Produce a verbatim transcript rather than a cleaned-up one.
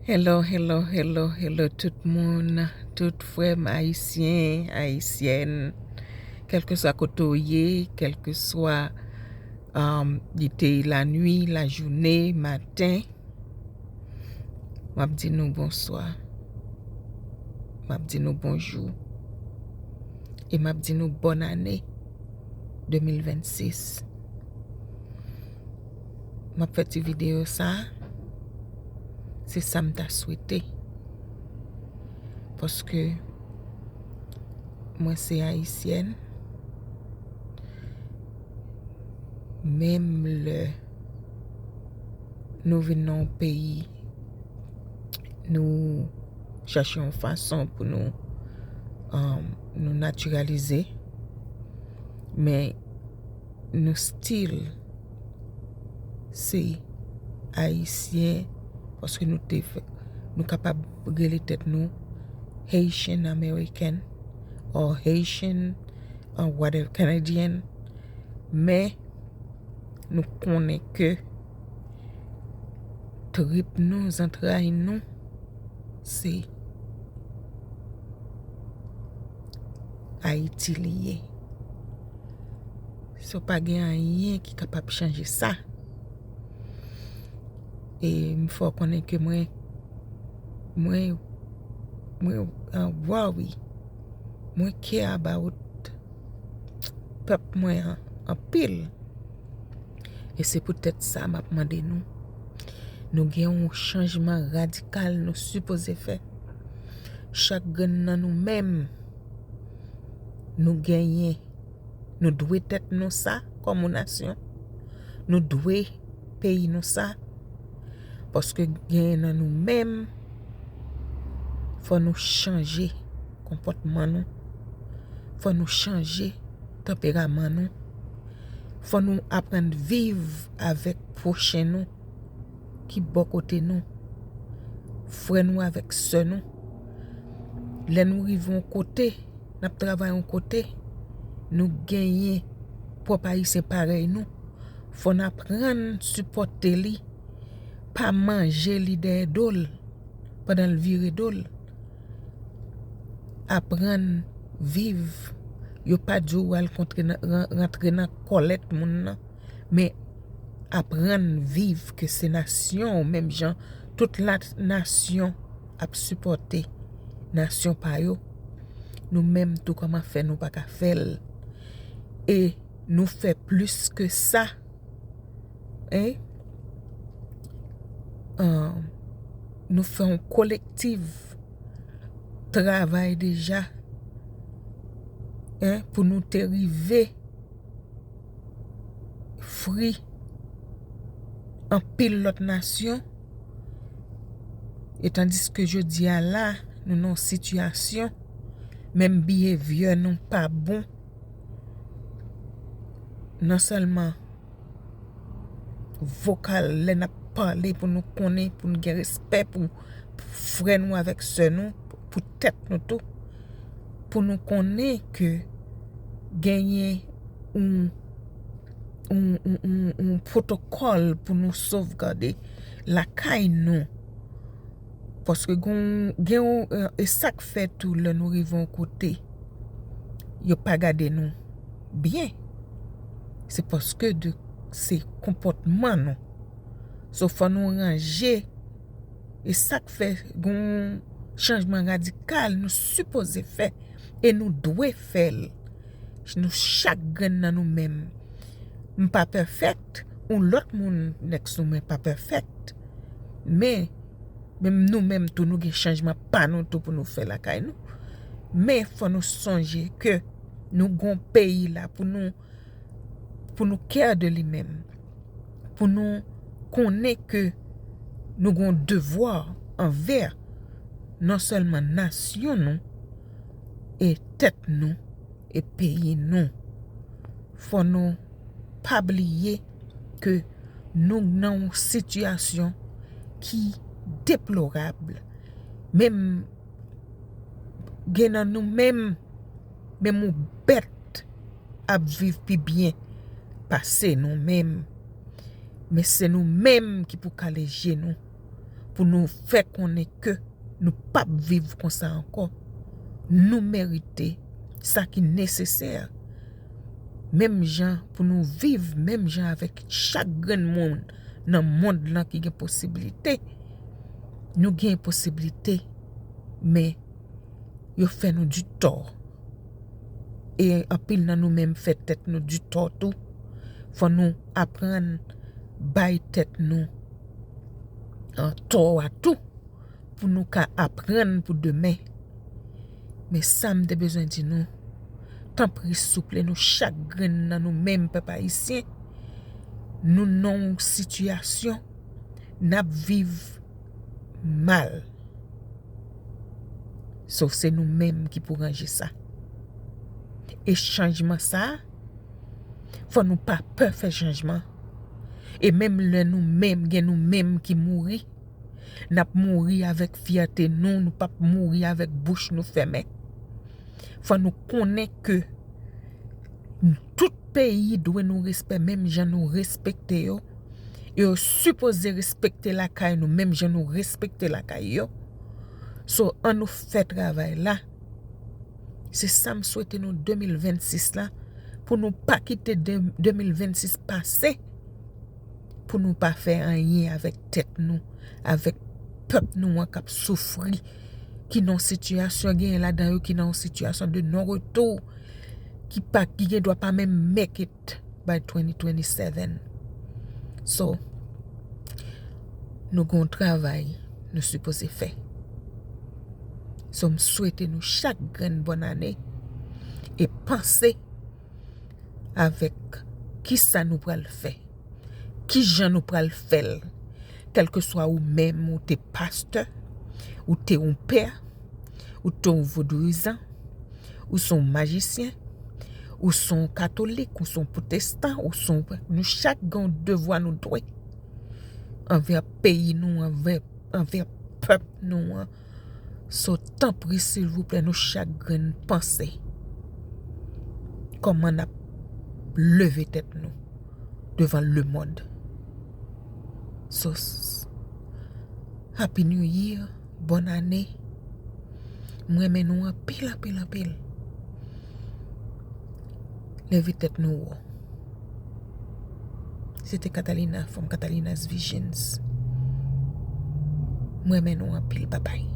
Hello, hello, hello, hello tout moun, tout frè m ayisyen, ayisyèn, kèlkeswa kote w ye, kèlkeswa, um, li te lanwi, lajounen, maten, m ap di nou bonswa. M ap di nou bonjou. E m ap di nou bòn ane de mil vennsis. M ap fè ti videyo sa, se sa m ta swete. Paske mwen se ayisyèn, menm lè nou vin nan yon peyi, nou chache yon fason pou nou, um, nou natiralize, men nou still se ayisyen, paske nou te fè, nou kapab rele tèt nou Haitian American or Haitian, uh, whatever, Canadian, men nou konnen ke trip nou, zantray nou, se Ayiti li ye. So, pa gen anyen ki kapab chanje sa. E m fè w konnen ke mwen, mwen, mwen, uh, worry. Mwen care about pèp mwen an anpil. E se poutèt sa m ap mande nou. Nou gen yon chanjman radikal nou sipoze fè. Chak grenn nan nou menm, nou genyen, nou dwe tèt nou sa kòm yon nasyon. Nou dwe peyi nou sa. Paske genyen nan nou menm, fò nou chanje konpòtman nou. Fò nou chanje tanperaman nou. Fò nou aprann viv avèk pwochen nou ki bò kote nou, frè nou avèk sè nou. Lè nou rive yon kote, n ap travay yon kote, nou genyen pwòp ayisyen parèy nou. Fò n aprann sipòte li, pa manje li dèyè do l pandan l vire do l. Aprann viv. Yo pa di w al kontre nan, ran-, rantre nan kòlèt moun nan, men aprann viv ke se nasyon w, menm jan tout la nasyon ap sipòte nasyon pa yo. Nou menm tou, kòman fè nou pa ka fè l? E nou fè plis ke sa. Hein? Ahn, nou fè yon kolektif travay deja, hein, pou nou te rive fri anpil lòt nasyon. E tandiske jodi a la, nou nan yon sitiyasyon, menm behavior nou pa bon. Non sèlman vokal, lè n ap pale, pou nou konnen, pou nou gen respè pou frè nou avèk sè nou, pou tèt nou tou, pou nou konnen ke genyen yon, yon, yon, yon, yon pwotokòl pou nou sovgade lakay nou. Paske gon, gen yon, e sa k fè tou lè nou rive yon kote, yo pa gade nou byen. Se paske de, se konpòtman nou. So, fò nou ranje. E sa k fè gon chanjman radikal nou sipoze fè. E nou dwe fè l. Nou chak grenn nan nou menm. M pa pèfèk, yon lòt moun next to mwen pa pèfèk. Men, menm nou menm tou, nou gen chanjman pa nou tou pou nou fè lakay nou. Men, fò nou sonje ke nou gon peyi la pou nou, pou nou care de li menm. Pou nou konnen ke nou gon devwa anvè non sèlman nasyon nou, e tèt nou, e peyi nou. Fò nou pa bliye ke nou nan yon sitiyasyon ki deplorab. Menm gen nan nou menm, menm yon bèt ap viv pi byen pase nou menm. Men se nou menm ki pou kale je nou, pou nou fè konnen ke nou p ap viv konsa ankò. Nou merite sa ki nesesè, menm jan pou nou viv menm jan avèk chak grenn moun nan mond lan ki gen posiblite. Nou gen posiblite, men yo fè nou di tò. E anpil nan nou menm fè tèt nou di tò tou. Fò nou aprann bay tèt nou an tò a tou, pou nou ka aprann pou demen. Men sa m te bezwen di nou, tanpri souple, nou chak grenn nan nou menm, pèp ayisyen, nou nan yon sitiyasyon n ap viv mal. So, se nou menm ki pou ranje sa. E chanjman sa a, fò nou pa pè fè chanjman. E menm lè nou menm, gen nou menm ki mouri, n ap mouri avèk fyète nou, nou p ap mouri avèk bouch nou fèmen. Fò nou konnen ke tout peyi dwe nou respè menm jan nou respekte yo. E yo sipoze respekte lakay nou menm jan nou respekte lakay yo. So, ann nou fè travay la. Se sa m swete nou de mil vennsis la, pou nou pa kite de, de mil vennsis pase, pou nou pa fè anyen avèk tèt nou, avèk pèp nou an k ap soufri, ki nan yon sitiyasyon, genyen ladan yo ki nan yon sitiyasyon de non retou, ki pa, ki gen dwa pa menm make it by twenty twenty-seven. So, nou gen yon travay nou sipoze fè. So, m swete nou chak grenn bòn ane e panse avèk kisa nou pral fè, kijan nou pral fè l, kèlkeswa ou menm ou te pastè, ou te yon pè, ou te yon vodouyizan, ou se yon majisyen, ou se yon katolik, ou se yon pwotestan, ou se yon, nou chak gen yon devwa nou dwe anvè peyi nou, anvè, anvè pèp nou an. So, tanpri, silvouplè, nou chak grenn panse kòman n ap leve tèt nou devan lemonn. So, s-, Happy New Year, bòn ane. M renmen nou anpil, anpil, anpil. Leve tèt nou wo. Se te Catalina from Catalina's Visions. M renmen nou anpil, babay.